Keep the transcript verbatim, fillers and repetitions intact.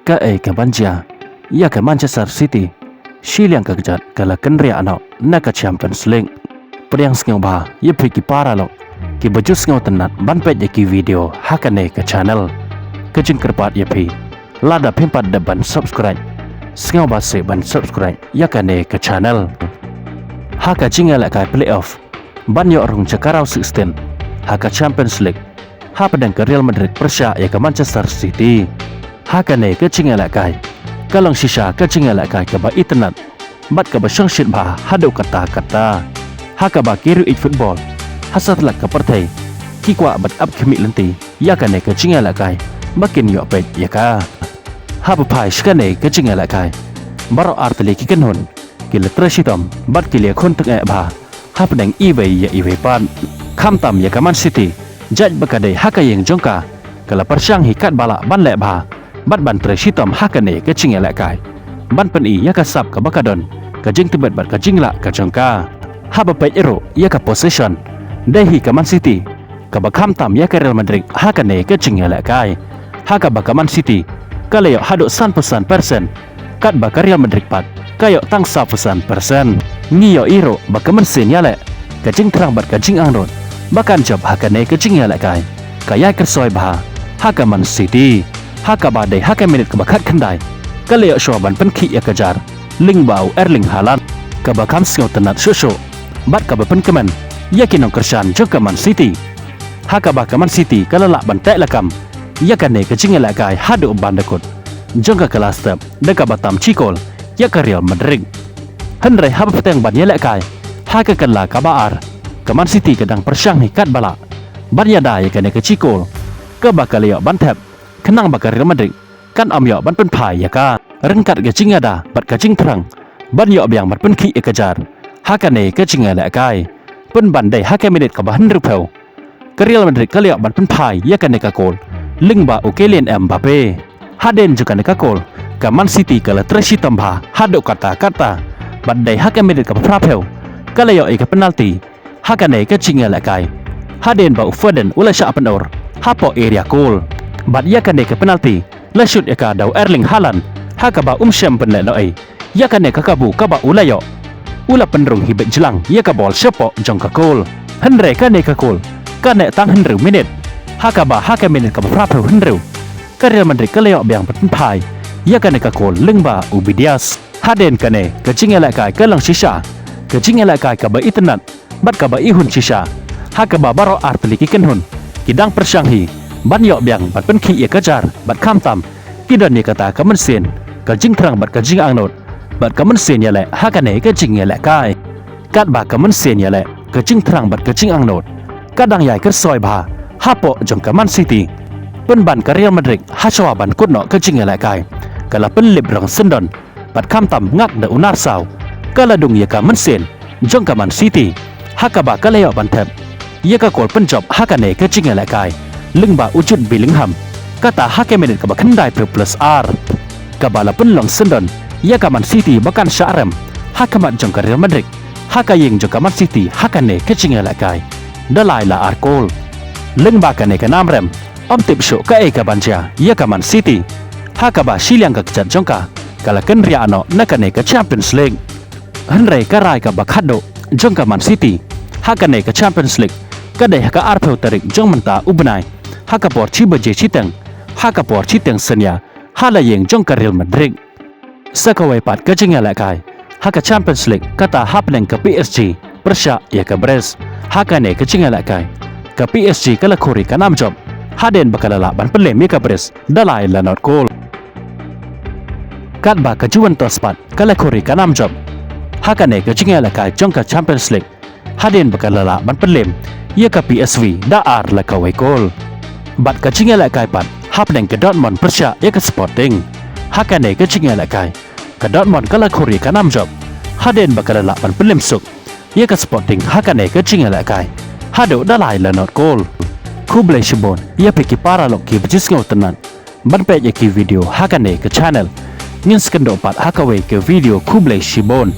Kaei kaban jia ïa ka Manchester City shiliang ka kjat ka la kynriah noh na ka Champions League? Pdiang sngewbha ïa phi ki paralok kiba ju sngewtynnat ban peit ïa ki video ha kane ka channel. Ka jingkyrpad ïa phi, lada phim pat dep ban subscribe, sngewbha seh ban subscribe ïa kane ka channel. Ha ka jingïalehkai playoff ban ïoh rung sha ka round sixteen ha ka Champions League, hapdeng ka Real Madrid pyrshah ïa ka Manchester City. Ha kane ka jingïalehkai ka long shisha ka jingïalehkai kaba itynnat bad kaba shongshit bha haduh katta katta, ha kaba ki riew ïeit football ha satlak ka pyrthei ki kwah ban ap khmih lynti ïa kane ka jingïalehkai ba kin ïoh peit ïa ka. Haba phai sha kane ka jingïalehkai, baroh artylli ki kynhun ki la trei shitom bad ki la ïakhun tyngeh bha hapdeng iwei ïa iwei pat. Khamtam ïa ka Man City, jait ba ka dei ha ka ïing jong ka, ka la pyrshang hi katba lah ban leh bha bad ban trei shitom ha kane ka jingïalehkai ban pyni ïa ka sap kaba ka don, ka jingtbit bad ka jinglah ka jong ka. Haba peit ruh ïa ka possession, dei hi ka Man City kaba khamtam ïa ka Real Madrid ha kane ka jingïalehkai, ha kaba ka Man City ka la ïoh haduh sanphew san percent, katba ka Real Madrid pat ka ïoh tang sawphew san percent. Ngi ïohi ruh ba ka mynsiem ïaleh, ka jingthrang bad ka jingangnud ba kan jop ha kane ka jingïalehkai ka ïai kyrsoi bha ha ka Man City, ha kaba dei ha ka minit kaba khatkhyndai ka la ïoh shuwa ban pynkhih ïa ka jar lyngba u Erling Haaland, kaba kham sngewtynnat shuh shuh bad kaba pynkmen ïa ki nongkyrshan jong ka Man City, ha kaba ka Man City ka la lah ban teh lakam ïa kane ka jingïalehkai haduh ban da kut jong ka, ka la step da kaba tam shi kol ïa ka Real Madrid. Hynrei haba pyrshang ban ïalehkai ha ka kylla kaba ar, ka Man City ka dang pyrshang hi katba lah ban ïada ïa kane ka shi kol kaba ka la ïoh ban thep, khnang ba ka Real Madrid kan ym ïoh ban pynphai ïa ka ryngkat ka jingïada bad ka jingthrang ban ïoh biang ban pynkhih ïa ka jar ha kane ka jingïalehkai. Pynban dei ha ka minit kaba hynriewphew, ka Real Madrid ka la ïoh ban pynphai ïa kane ka kol lyngba u Kylian Mbappe. Hadien jong kane ka kol, ka Man City ka la trei shitom bha haduh katta katta bad dei ha ka minit kaba phraphew ka la ïoh ïa ka penalty ha kane ka jingïalehkai, hadien ba u Foden u la shah pynur hapoh area goal. Bad ïa kane ka penalty la shoot ïa ka da u Erling Haaland, ha kaba um shym pynleh noh ei ïa kane ka kabu kaba u la ïoh. U la pynrung hi beit jlang ïa ka bol shapoh jong ka goal. Hynrei kane ka goal ka neh tang hynriew minit, ha kaba ha ka minit kaba phraphew hynriew ka Real Madrid ka la ïoh biang ban pynphai ïa kane ka goal lyngba u Ruben Dias. Hadien kane ka jingïalehkai ka long shisha ka jingïalehkai kaba itynnat bad kaba ihun shisha, ha kaba baroh artylli ki kynhun ki dang pyrshang hi ban ïoh biang ban pynkhih ïa ka jar bad khamtam ki don ïa kata ka mynsiem, ka jingthrang bad ka jingangnud bad ka mynsiem ïaleh ha kane ka jingïalehkai. Katba ka mynsiem ïaleh, ka jingthrang bad ka jingangnud ka dang ïai kyrsoi bha hapoh jong ka Man City, pynban ka Real Madrid ha shuwa ban kut noh ka jingïalehkai ka la pynlip rong syndon bad khamtam ngak da u narsaw, ka la dung ïa ka mynsiem jong ka Man City, ha kaba ka la ïoh ban thep ïa ka goal pynjop ha kane ka jingïalehkai lyngba u Jude Bellingham, kata ha ka minit kaba khyndaiphew plus ar, kaba la pynlong syndon ïa ka Man City ba kan shah rem ha khmat jong ka Real Madrid ha ka ïing jong ka Man City ha kane ka jingïalehkai da lai la ar goal. Lyngba kane ka nam rem, ym tip shuh kaei kaban jia ïa ka Man City, ha kaba shiliang ka kjat jong ka ka la kynriah noh na kane ka Champions League. Hynrei ka rai kaba khatduh jong ka Man City ha kane ka Champions League ka dei ha ka arphew tarik jong mynta u bnai, ha ka por shi baje shiteng, ha ka por shiteng synñia, ha la ïing jong ka Real Madrid. Sa kawei pat ka jingïalehkai ha ka Champions League, kata hapdeng ka P S G pyrshah ïa ka Brest. Ha kane ka jingïalehkai, ka P S G ka la khuri ka nam jop hadien ba ka la lah ban pynlem ïa ka Brest da lai la nod goal. Katba ka Juventus pat ka la khuri ka nam jop ha kane ka jingïalehkai jong ka Champions League, hadien ba ka la lah ban pynlem ïa ka P S V da ar la kawei goal. Bad ka jingïalehkai pat hapdeng ka Dortmund pyrshah ïa ka Sporting. Ha kane ka jingïalehkai, ka Dortmund ka la khuri ka nam jop hadien ba ka la lah ban pynlem suk ïa ka Sporting ha kane ka jingïalehkai haduh da lai la nod goal. Khublei shibun ïa phi ki paralok kiba ju sngewtynnat ban peit ïa ki video ha kane ka channel. Ngin sa ïakynduh pat ha kawei ka video. Khublei shibun.